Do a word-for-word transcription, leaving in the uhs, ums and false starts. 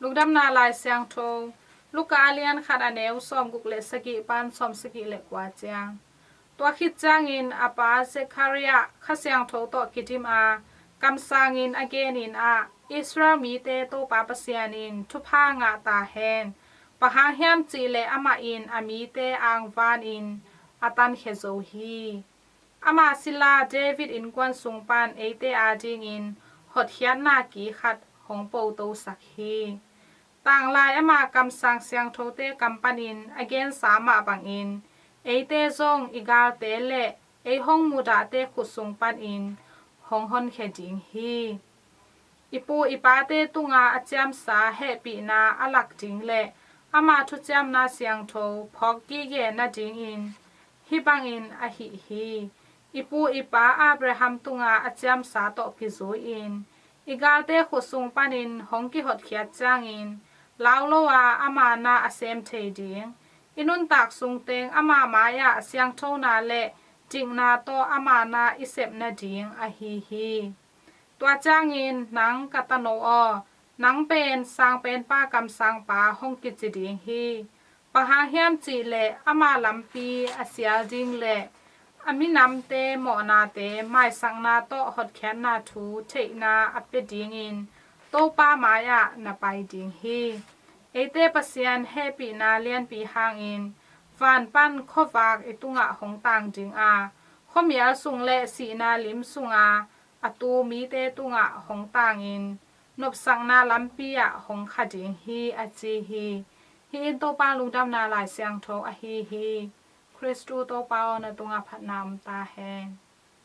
Lungdamna Lai Siangtho, Luka a lian khat, a neu sawmguk le sagih pan sawmsagih le kua ciang. Tua khit ciangin a pa Zekhariah Kha Siangtho tawh kidim a, kamsangin a genin ah, Israel mite Topa Pasian in thupha ngah ta hen. Bang hang hiam cih leh amah in a mite angvanin a tankhia zo hi. Ama sila David innkuan sung pan eite adingin hotkhiatna ki khat hong potosak hi. Tanglai ama kamsang siangthote kam panin a gensa mah bangin, eite zong i galte le ei hong mudahte khut sung panin hong honkhia ding hi. I pu i pate tunga a ciamsa hehpihna a lak ding le ama thuciamna siangtho phawk gige nadingin hih bangin a hih hi. I pu i pa Abraham tunga a ciamsa tawh kizui-in i galte khut sung panin hong kihotkhiat ciangin lau lo a ama na a sem thei ding, i nuntak sungteng ama mai-ah siangthona le dikna tawh ama na i sep nading ahi hi. Tua ciangin nang ka tano aw, nang pen Sang Penpa kamsangpa hong kici ding hi. Bang hang hiam cih leh ama lampi a sial ding le a minamte mawhnate maisakna tawh hotkhiatna thu theihna a pia dingin Topa mai-ah na pai ding hi. Eite Pasian hehpihna lianpi hangin van pan khuavak i tungah hong tang ding a, khuamial sung le sihna lim sunga a tu mite tungah hong tangin nopsakna lampi ah hong kha ding hi, a ci hi. Hih in Topa Lungdamna Lai Siangtho ahi hi. Khristu Topa aw, na tungah phatna om ta hen.